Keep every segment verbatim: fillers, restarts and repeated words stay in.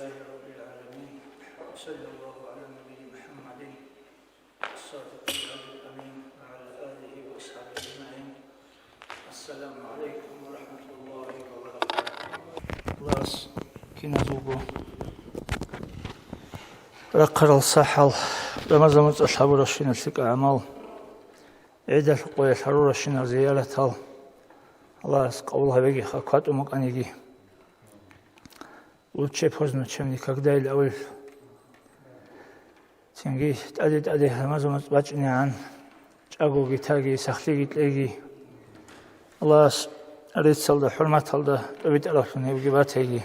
لله رب العالمين. وصلى الله على النبي محمد الصادق الوعد الأمين وعلى آله وأصحابه أجمعين. السلام عليكم ورحمة الله وبركاته. Аллагьас киназулго рахъарал сахӀал, Рамазан моцӀалъ гьабурабщинал лъикӀаб гӀамал, гӀидалъ къоялъ гьарурабщинал зияратал Аллагьас къабул гьабегиха, кватӀун букӀаниги. Лучше поздно, чем никогда, или авлил. Цинги тӀаде-тӀаде Рамазан моцӀ бачӀинегӀан, чӀагоги таги, сахлъиги кьеги. Аллагьас риццалда, хӀурматалда тӀобитӀараблъун гьебги батеги.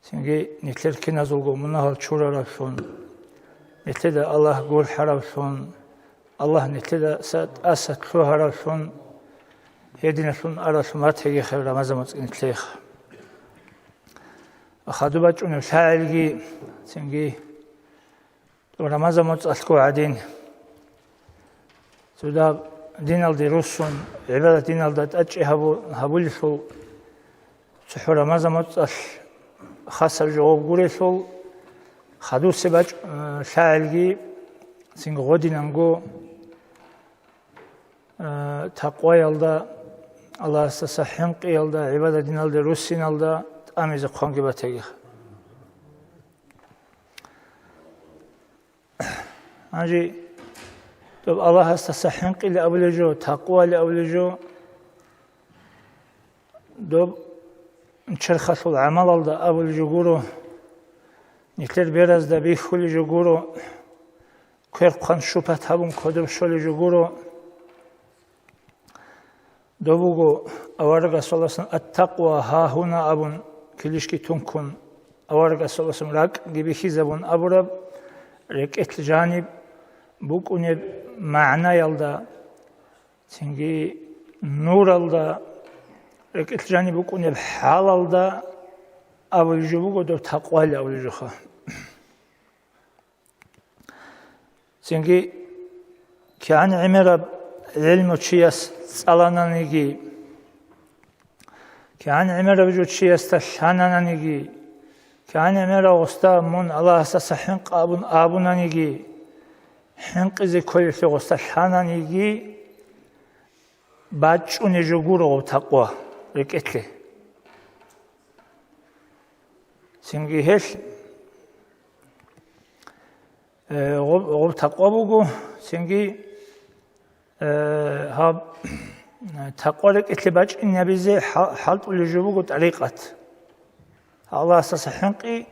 Цинги нилъер киназулго мунагьал чурараблъун, нилъеда Аллагь гурхӀараблъун, Аллагь нилъеда са-, тӀаса лъугьаравлъун, гьединалъун аралъун батеги хир Рамазан моцӀ нилъеха. Хадуб бачӀунеб лъагӀелги, цинги Рамазан моцӀалъго гӀадин, цо дагь диналде руссун, гӀибадат диналда тӀадчӀи гьабу-, гьабулелъул, цохӀо Рамазан моцӀалъ хасаб жо гъоб гурелъул, хадусе бачӀ-, э, лъагӀелги цинги гъодинанго, э, такъваялда, Аллагьасдаса хӀинкъиялда, гӀибадат диналде руссиналда тӀамизе хъванги батегиха. Гьанже доб Аллагьасдаса хӀинкъили абулеб жо, такъвали абулеб жо, доб черхалъул гӀамалалда абулеб жо гуро, нилъер беразда бихьулеб жо гуро, кверхъан шупат гьабун кодоб щолеб жо гуро. Доб буго аварагасул, саллаллагьу гӀалайгьи ва саллам, «Ат-такъва гьагьуна» абун килищги тункун, аварагасул, саллаллагьу гӀалайгьи ва саллам, ракӀги бихьизабун абураб, рекӀелъ жаниб букӀунеб магӀнаялда, цинги нуралда, рекӀелъ жаниб букӀунеб хӀалалда абулеб жо буго доб такъвали абулеб жоха. Цинги кигӀан гӀемераб гӀелму чияс цӀалананиги, кигӀан гӀемераб жо чиясда лъанананиги, кигӀан гӀемераб гъосда мун Аллагьасдаса хӀинкъа абун абунаниги, хӀинкъизе кколелъе гъосда лъананиги, бачӀунеб жо гуро гъоб такъва рекӀелъе. Цинги гьелъ, э, гъоб, гъоб такъва буго, цинги, э, гьаб такъва рекӀелъе бачӀинабизе хӀа-, хӀалтӀулеб жо буго тӀарикъат. Аллагьасдаса хӀинкъи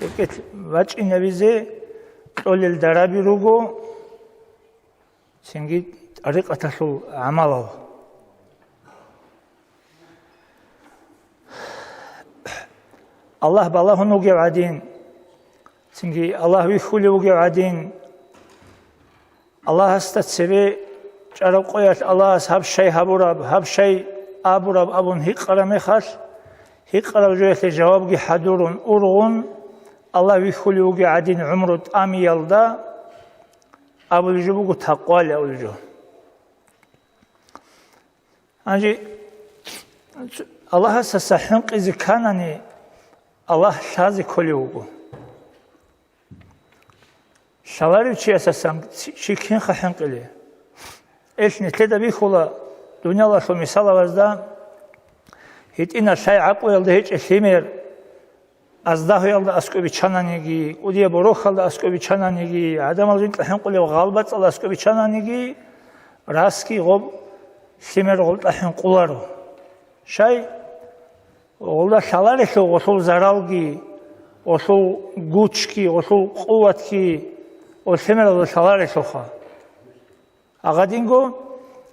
рекӀелъ бачӀинабизе кьолел дараби руго, цинги тӀарикъаталъул гӀамалал. Аллагь балагьун вугев гӀадин, цинги Аллагь вихьулев вугев гӀадин, Аллагьасда цебе чӀараб къоялъ Аллагьас гьаб щай гьабураб, гьаб щай абураб абун гьикъараб мехалъ, гьикъараб жоялъе жавабги хӀадурун ургъун, Аллагь вихьулев вугев гӀадин гӀумру тӀамиялда, абулеб жо буго такъвали абулеб жо. Гьанже Аллагьасдаса хӀинкъизе кканани, Аллагь лъазе кколев вуго. Лъаларев чиясасан чи кинха хӀинкъилеб? Эл нилъеда бихьула дуниялалъул мисалабазда, гьитӀинал лъай гӀакъуялда гьечӀеб лъимер, аздагьуялда аскӀоб биччананиги, кӀудияб борохьалда аскӀоб биччананиги, гӀадамал жинкьа хӀинкъулеб гъалбацӀалда аскӀоб биччананиги, расги гъоб лъимер гъолда хӀинкъуларо. Щай? Гъолда лъаларелъул гъолъул заралги, гъолъул гучги, гъолъул къуватги гъол лъимералда лъаларелъулха. Гьагъадинго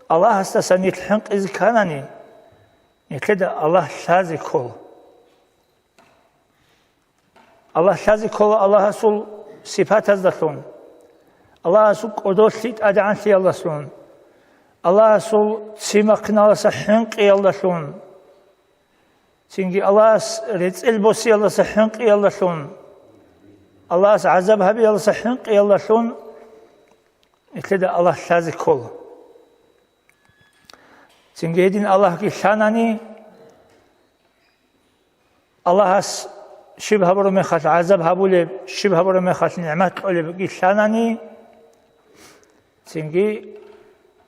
Аллагьасдаса нилъ хӀинкъизе кканани, нилъеда Аллагь лъазе ккола. Аллагь лъазе ккола Аллагьасул сипатаздалъун, Аллагьасул кӀодолъи тӀадегӀанлъиялдалъун, Аллагьасул ццин бахъиналдаса хӀинкъиялдалъун, цинги Аллагьас рецӀел босиялдаса хӀинкъиялдалъун, Аллагьас гӀазаб гьабиялдаса хӀинкъиялдалъун нилъеда Аллагь лъазе ккола. Цинги гьедин Аллагьги лъанани, Аллагьас щиб гьабураб мехалъ гӀазаб гьабулеб, щиб гьабураб мехалъ нигӀмат кьолебги лъанани, цинги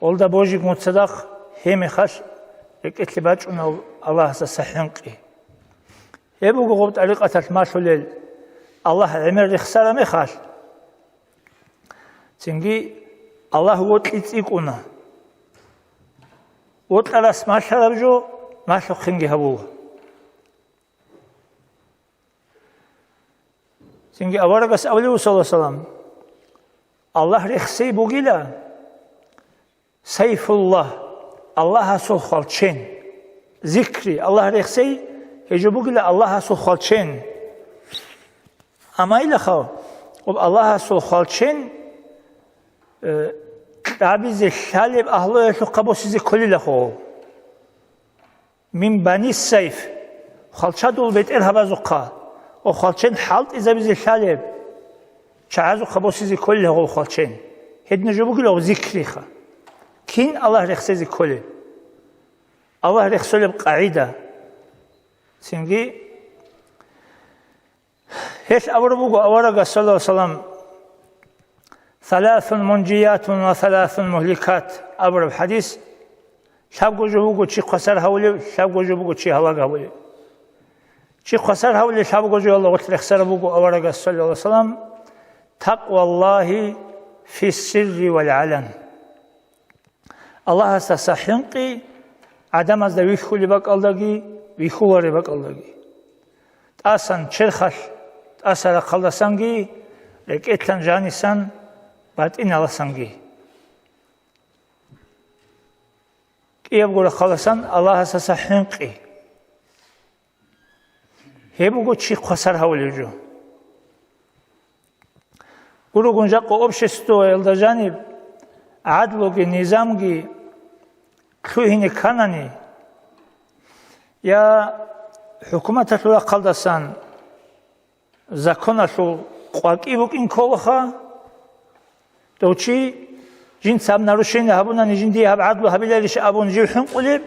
гьелда божиго цадахъ гьебмехалъ рекӀелъе бачӀуна Аллагьасдаса хӀинкъи. Гьеб буго гъоб тӀарикъаталъ малъулел, Аллагь гӀемер рехсараб мехалъ, цинги Аллагь вокьи цӀикӀкӀуна. Вокьарас малъараб жо малъухъинги гьабула. Цинги аварагас абулеб, саллаллагьу гӀалайгьи вассалам, Аллагь рехсей бугила, сайфуллагь, Аллагьасул хвалчен. Зикри, Аллагь рехсей, гьеб жо бугила Аллагьасул хвалчен. Амма илахъав, гъоб Аллагьасул хвалчен, э, кьабизе лъалеб агьлуялъухъа босизе кколилахъо. Мин бани сайф, хвалчадул бетӀергьабазухъа ва хвалчен хӀалтӀизабизе лъалеб чагӀазухъа босизе кколила гъол хвалчен. Гьедин жо бугила гъоб зикриха. Кин Аллагь рехсезе кколеб? Аллагь рехсолеб къагӀида. Цинги Гьелъ абураб буго аварагас, саллаллагьу гӀалайгьи вассалам, «Саласун мунжиятун ва саласун мухликат» абураб хӀадис, лъабго жо буго чи хвасар гьавулев, лъабго жо буго чи гьалаг гьавулев. Чи хвасар гьавулел лъабго жоялда гъорлъ рехсараб буго аварагас, саллаллагьу гӀалайгьи вассалам, «Такъваллагьи фиссирри вал гӀалан». Аллагьасдаса хӀинкъи гӀадамазда вихьулеб бакӀалдаги, вихьулареб бакӀалдаги. ТӀасан черхалъ, тӀаса рахъалдасанги, рекӀелъан жанисан, батӀиналасанги. КӀиябго рахъалдасан Аллагьасдаса хӀинкъи. Гьеб буго чи хвасар гьавулев жо. Гурогун жакъа обществоялда жаниб гӀадлуги низамги лъугьине кканани, я хӀукуматалъул рахъалдасан законалъул къвакӀи букӀин кколаха, дов чи жинца гьаб нарушение гьабунани жиндие гьаб гӀадлу гьабиларищ абун жив хӀинкъулеб,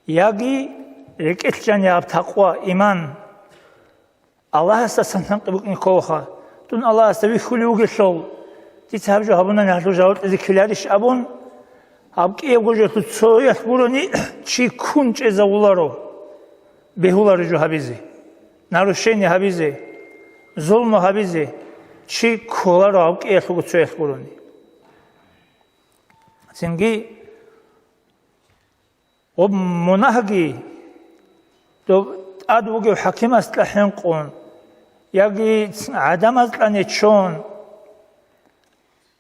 яги рекӀелъ жаниб такъва, иман, Аллагьасдасан хӀинкъи букӀин кколаха, дун Аллагьасда вихьулев вугелъул, дица гьаб жо гьабунани гьалъул жаваб кьезе ккеларищ абун, гьаб кӀиябго жоялъул цоялъ гурони чи ккун чӀезавуларо, бегьуларо жо гьабизе, нарушение гьабизе, зулму гьабизе чи кколаро гьаб кӀиялъулго цоялъ гурони. Цинги Гъоб мунагьги, доб тӀад вугев хӀакимасда хӀинкъун, яги гӀадамазда нечон,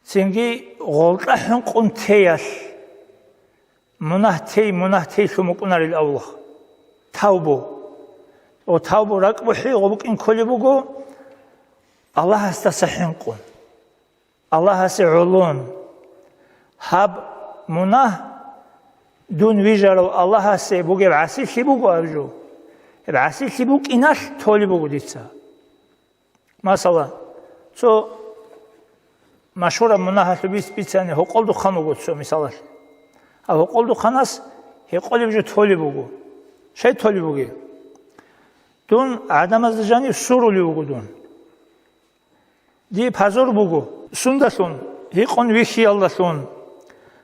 цинги гъолда хӀинкъун теялъ, мунагь тей, мунагь тейлъун букӀунарил авлахъ. Тавбу. О, тавбу ракӀбухӀи гъоб букӀин кколеб буго Аллагьасдаса хӀинкъун. Аллагьасе гӀолон. Гьаб мунагь дун вижарав Аллагьасе бугеб гӀасилъи буго аб жо. Гьеб гӀасилъи букӀиналъ толеб буго дица. Масала, цо машгьураб мунагьалъул бицани гьоркьолдухъан вуго цо, мисалалъ. Гьав гьоркьолдухъанас гьекъолеб жо толеб буго. Щай толеб бугеб? Дун гӀадамазда жанив сурулев вуго дун. Дие пазор буго. Сундалъун? Гьикъун вихьиялдалъун.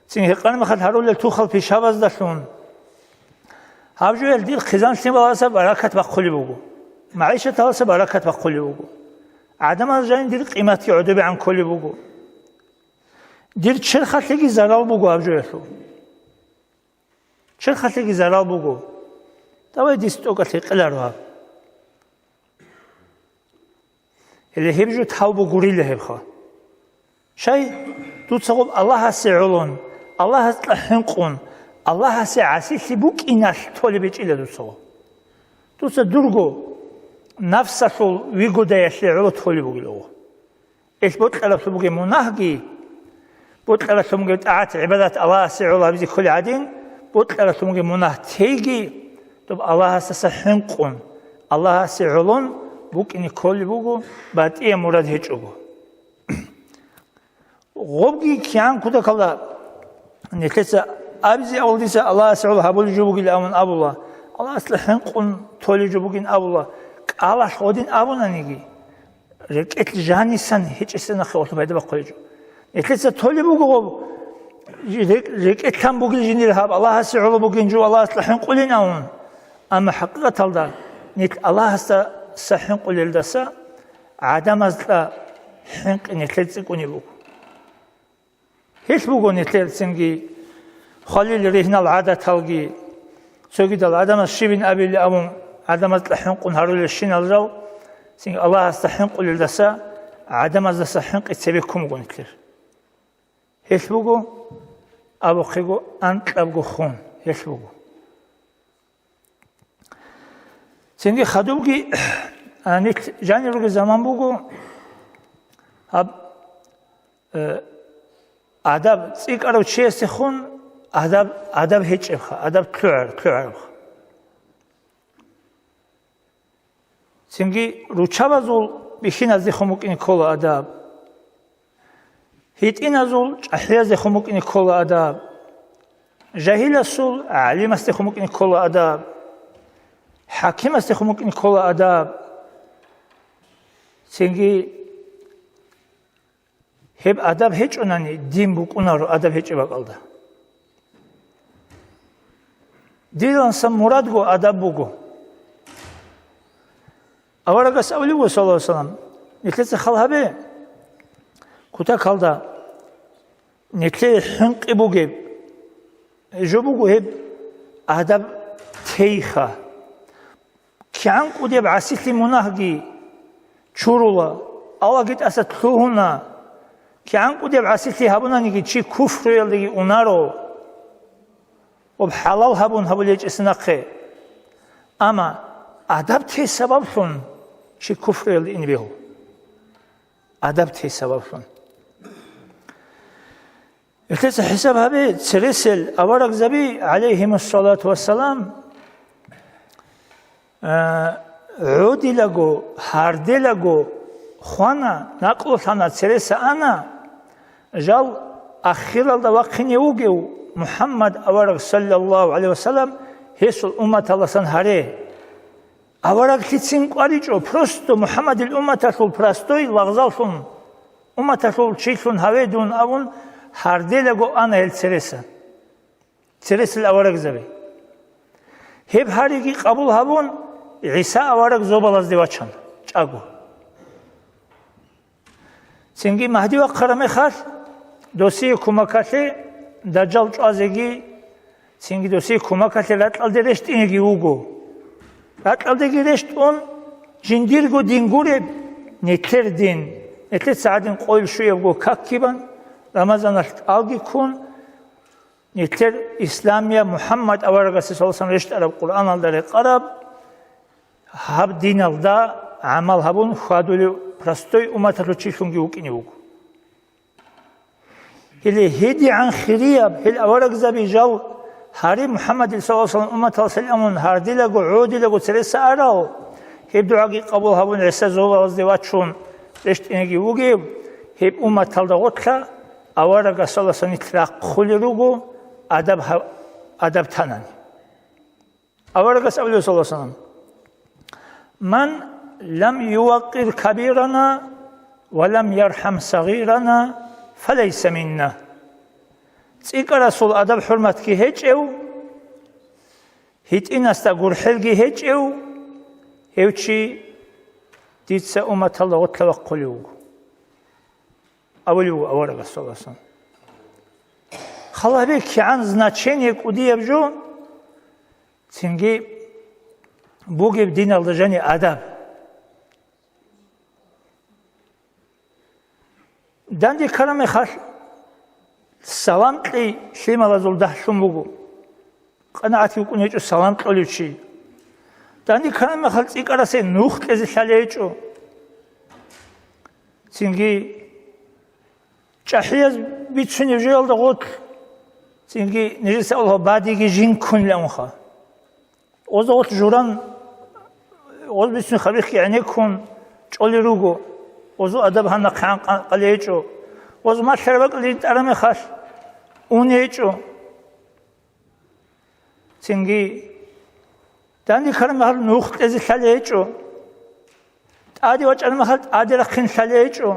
Цин гьекъан мехалъ гьарулел тухал пишабаздалъун. Гьаб жоялъ дир хъизан-лъималаздаса баракат бахъулеб буго. МагӀишаталдаса баракат бахъулеб буго. ГӀадамаз жанив дир къиматги гӀодобегӀан кколеб буго. Дир черхалъеги зарал буго гьаб жоялъул. Черхалъеги зарал буго. Давай дис тӀокӀалъ гьекъеларо гьаб. Гьеле гьеб жо тавбу гурила гьебха. Щай, дуца гъоб Аллагьасе гӀолон, Аллагьасда хӀинкъун, Аллагьасе гӀасилъи букӀиналъ толеб гьечӀила дуца гъоб. Дуца дурго нафсалъул вигодаялъе гӀоло толеб бугила гъо. Ил бокьаралъуб бугеб мунагьги, бокьаралъуб бугеб тӀагӀат-гӀибадат Аллагьасе гӀоло гьабизе кколеб гӀадин, бокьаралъуб бугеб мунагь тейги, доб Аллагьасдаса хӀинкъун, Аллагьасе гӀолон букӀине кколеб буго, батӀияб мурад гьечӀого. Гъобги кигӀан кутакалда нилъеца абизе авал дица Аллагьасе гӀоло гьабулеб жо бугилан абун абула, Аллагьасда хӀинкъун толеб жо бугин абула, кӀалалъ гъодин абунаниги, рекӀелъ жанисан гьечӀесда нахъе гъолъул пайда бахъулеб жо. Нилъеца толеб буго гъоб, рекӀ-, рекӀелъан бугел жиндир гьаб, Аллагьасе гӀоло бугин жо, Аллагьасда хӀинкъулин абун. Амма хӀакъикъаталда нилъ Аллагьасдаса хӀинкъулелдаса гӀадамазда хӀинкъи нилъер цӀикӀкӀунеб буго. Гьелъ буго нилъер цинги хвалил ригьнал гӀадаталги, цогидал гӀадамаз щибин абили абун, гӀадамазда хӀинкъун гьарулелщинал жал, цинги Аллагьасда хӀинкъулелдаса гӀадамаздаса хӀинкъи цебеккун буго нилъер. Гьелъ буго, абухъего, анкьабго хун, гьелъ буго. Цинги хадубги, а, нилъ жанир ругел заман буго, гьаб, э, адаб цӀикӀкӀарав чиясехун адаб, адаб гьечӀебха, адаб лъугӀар-, лъугӀарабха. Цинги руччабазул бихьиназдехун букӀине ккола адаб. ГьитӀиназул чӀахӀияздехун букӀине ккола адаб. Жагьиласул гӀалимасдехун букӀине ккола адаб. ХӀакимасдехун букӀине ккола адаб. Цинги гьеб адаб гьечӀонани, дин букӀунаро адаб гьечӀеб бакӀалда. Диланса мурадго адаб буго. Аварагас абулеб буго, саллаллагьу гӀалайгьи вассалам, нилъеца хал гьабе, кутакалда нилъее хӀинкъи бугеб жо буго гьеб адаб тейха. КигӀан кӀудеб гӀасилъи мунагьги чурула, Аллагьги тӀаса лъугьуна. КигӀан кӀудеб гӀасилъи гьабунаниги чи куфруялдеги унаро, ва хӀалал гьабун гьабулечӀес нахъе. Амма адаб тей сабаблъун чи куфруялде ин бегьу. Адаб тей сабаблъун. Гьелъеца хӀисаб гьабе, цересел аварагзаби, гӀалайгьимуссалату вассалам, а, гӀодилаго, гьарделаго хвана, накълулъана, цереса ана, жал ахиралда вахъине вугев МухӀаммад авараг, саллаллагьу гӀалайгьи вассалам, гьесул умматалдасан гьаре. Авараглъицин кӀваричӀо, просто МухӀаммадил умматалъул простой лагъзаллъун, умматалъул чилъун гьаве дун абун, гьарделаго ана гьел цереса. Цересел аварагзаби. Гьеб гьариги къабул гьабун, ГӀиса авараг зобалазде вачана чӀаго. Цинги Магьди вахъараб мехалъ, досие кумакалъе Дажжал чӀвазеги, цинги досие кумакалъе ракьалде рещтӀинеги вуго. Ракьалдеги рещтӀун, жиндирго дин гуреб, нилъер дин, нилъеца гӀадин къойил щуябго какги бан, Рамазаналъ кӀалги ккун, нилъер исламияб МухӀаммад аварагасе саллаллагьу гӀалайгьи вассалам рещтӀараб Къуръаналда рекъараб, гьаб диналда гӀамал гьабун хьвадулев простой умматалъул чилъунги вукӀине вуго. Гьеле гьедигӀан хирияб гьел аварагзаби жал гьари МухӀаммадил саллаллагьу гӀалайгьи вассалам умматалъе амун гьардилаго, гӀодилаго цереса арал, гьеб дугӀаги къабул гьабун ГӀиса зобалазде вачун рещтӀинеги вугев, гьеб умматалда гъорлъа аварагас саллаллагьу гӀалайгьи вассалам нилъ рахъулел руго адаб гьа-, адаб танани. Аварагас абулеб, саллаллагьу гӀалайгьи вассалам: «Ман лам юваккъир кабирана ва лам ярхӀам сагъирана, фалайса минна». ЦӀикӀкӀарасул адаб-хӀурматги гьечӀев, гьитӀинасда гурхӀелги гьечӀев, гьев чи дица умматалда гъорлъа вахъулев вуго. Абулев вуго аварагас, саллаллагьу гӀалайгьи вассалам. Хал гьабе, кигӀан значение кӀудияб жо, цинги бугеб диналда жаниб адаб. Данде ккараб мехалъ, салам кьей лъималазул дагьлъун буго. КъанагӀат вукӀун гьечӀо салам кьолев чи. Данде ккараб мехалъ, цӀикӀкӀарасе нух кьезе лъалеб гьечӀо. Цинги чӀахӀияз бицунеб жоялда гъорлъ, цинги нижеца Аллагь бадиги жинккунилан унха. Гъозда гъорлъ журан, гъоз бицун хабихъги гӀенеккун чӀолел руго, гъозул адаб гьанна хъан-, къан-, къалей гьечӀо. Гъоз малъараб бакӀалде ритӀараб мехалъ, уне гьечӀо. Цинги Данде ккараб мехалъ нух кьезе лъалеб гьечӀо. ТӀаде вачӀараб мехалъ тӀаде рахъин лъалеб гьечӀо.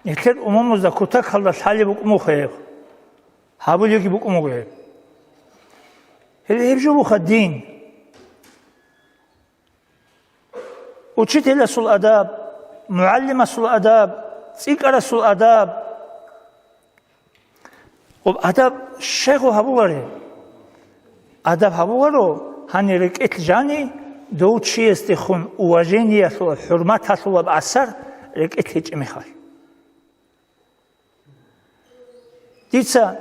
Нилъер умумузда кутакалда лъалеб букӀун буго гьеб. Гьабулебги букӀун буго гьеб. Гьеле гьеб жо буго дин. Учителасул адаб, мугӀалимасул адаб, цӀикӀкӀарасул адаб. Гьеб адаб щайго гьабуларе? Адаб гьабуларо, гьанир рекӀелъ жани, дов чиясдехун уважениялъул, хӀурматалъулаб асар рекӀелъ гьечӀеб мехалъ. Дица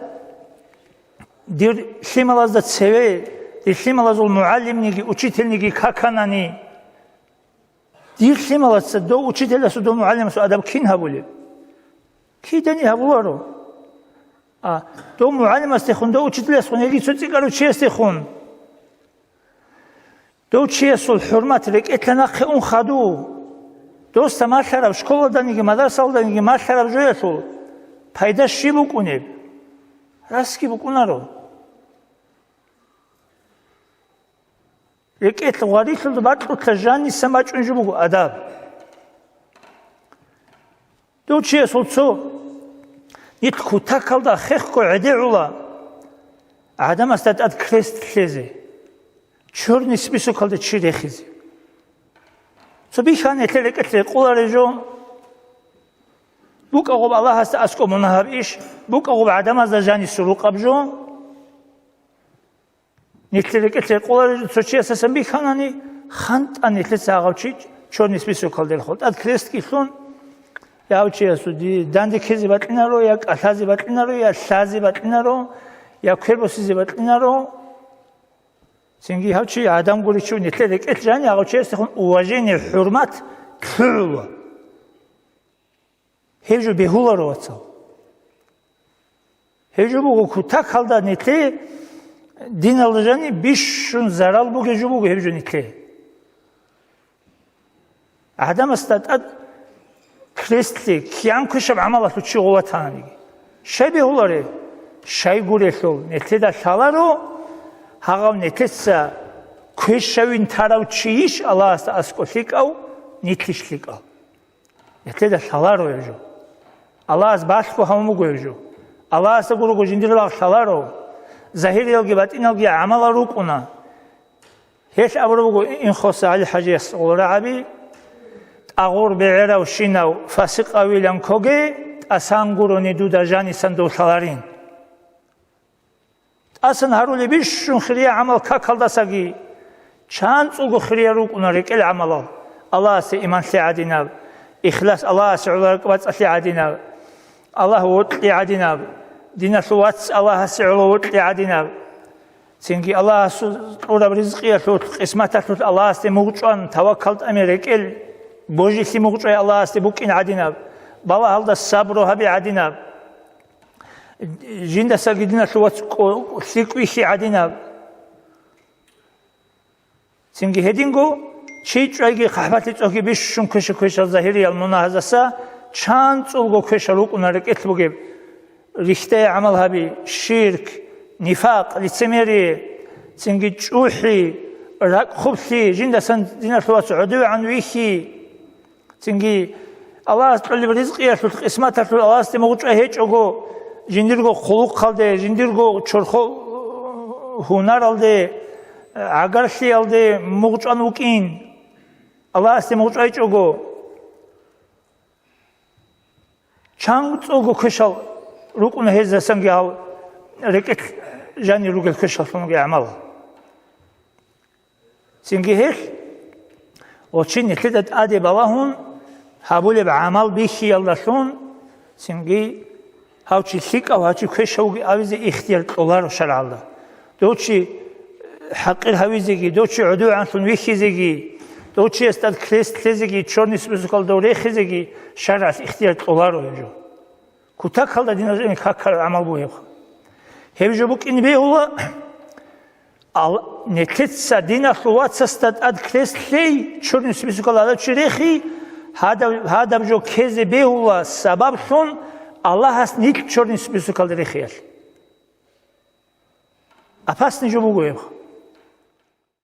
дир лъималазда цеве, дир лъималазул мугӀалимниги, учительниги каканани, дир лъималаца дов учителасул, дов мугӀалимасул адаб кин гьабулеб? Кидани гьабуларо. А дов мугӀалимасдехун, дов учителасдехун яги цо цӀикӀкӀарав чиясдехун. Дов чиясул хӀурмат рекӀелъа нахъе ун хадув. Досда малъараб, школалданиги мадрасалданиги малъараб жоялъул пайда щиб букӀунеб? Расги букӀунаро. РекӀелъ гъварилъулда бакьулъа жанисан бачӀун жо буго адаб. Дов чиясул цо нилъ кутакалда хехго гӀедегӀула гӀадамасда тӀад крест лъезе, чорный списокалда чи рехизе. Цо бихьана нилъер рекӀелъ рекъолареб жо, букӀа гъоб Аллагьасда аскӀоб мунагь гьаб иш, букӀа гъоб гӀадамазда жанисул рукъаб жо. Нилъер рекӀелъ рекъолареб цо чиясасан бихьанани, хантӀа нилъеца гьав чи чорный списокалда рехула. ТӀад крестги лъун, я гьав чиясул ди-, данде ккезе бакьинаро, я кӀалъазе бакьинаро, я лъазе бакьинаро, я квер босизе бакьинаро. Цинги гьав чи гӀадан гуричӀев, нилъер рекӀелъ жани гьав чиясдехун уважение, хӀурмат лъугӀула. Гьеб жо бегьуларо, вацал. Гьеб жо буго кутакалда нилъее диналда жани бищун зарал бугеб жо буго гьеб жо нилъее. ГӀадамасда тӀад крестлъи, кигӀан квешаб гӀамалалъул чи гъов ватаниги. Щай бегьулареб? Щай гурелъул, нилъеда лъаларо, гьагъав нилъеца квешавин тарав чийищ Аллагьасда аскӀов лъикӀав, нилъищ лъикӀав. Нилъеда лъаларо гьеб жо. Аллагьас балъго гьавун буго гьеб жо. Аллагьасда гурого жиндир лагъ лъаларо. Загьириялги батӀиналги гӀамалал рукӀуна. Гьелъ абураб буго Инхоса ГӀали-хӀажияс гӀолорагӀаби: «ТӀагъур бегӀеравщинав фасикъавилан ккоге, тӀасан гурони дуда жанисан дов лъаларин». ТӀасан гьарулеб бищун хириял гӀамал какалдасаги, чанцӀулго хириял рукӀуна рекӀел гӀамалал: Аллагьасе иман лъи гӀадинаб, ихлас, Аллагьасе гӀоло ракӀбацӀцӀалъи гӀадинаб, Аллагь вокьи гӀадинаб, диналъул вац Аллагьасе гӀоло вокьи гӀадинаб. Цинги Аллагьасул кьураб ризкъиялъулъ, къисматалъулъ Аллагьасде мугъчӀван, таваккал тӀаме рекӀел, божилъи мугъчӀвай Аллагьасде букӀин гӀадинаб, балагьалда сабру гьаби гӀадинаб, жиндасаги диналъул вац кӀо-, лъикӀ вихьи гӀадинаб. Цинги гьединго чи чӀвайги хъахӀбалъи цӀохги бищун квеша-квешал загьириял мунагьаздаса чанцӀулго квешал рукӀуна рекӀелъ бугеб: рихьдае гӀамал гьаби, ширк, нифакъ, лицемерие, цинги чӀухӀи, ракӀ хъублъи, жиндасан диналъул вац гӀодовегӀан вихьи. Цинги Аллагьас кьолеб ризкъиялъулъ, къисматалъулъ Аллагьасде мугъчӀвай гьечӀого, жиндирго хъулухъалде, жиндирго чорхол гьунаралде, гӀагарлъиялде мугъчӀван вукӀин, Аллагьасде мугъчӀвайчӀого, чанцӀулго квешал рукӀуна гьезасанги гьал рекӀелъ жанир ругел квешаллъунги гӀамал. Цинги гьелъ, ва чи нилъеда тӀаде балагьун гьабулеб гӀамал бихьиялдалъун, цинги гьав чи лъикӀав, гьав чи квешав вугев абизе ихтияр кьоларо шаргӀалда. Дов чи хӀакъир гьавизеги, дов чи гӀодовегӀанлъун вихьизеги, дов чияс тӀад крест лъезеги, чорный списокалда дов рехизеги шаргӀалъ ихтияр кьоларо гьеб жо. Кутакалда диназул какал гӀамал бугебха. Гьеб жо букӀин бегьула, ал-, нилъеца диналъул вацасда тӀад крест лъей, чорный списокалда гьадав чи рехи, гьадаб, гьадаб жо ккезе бегьула сабаблъун Аллагьас нилъ чорный списокалда рехиялъ. Опасный жо буго гьеб.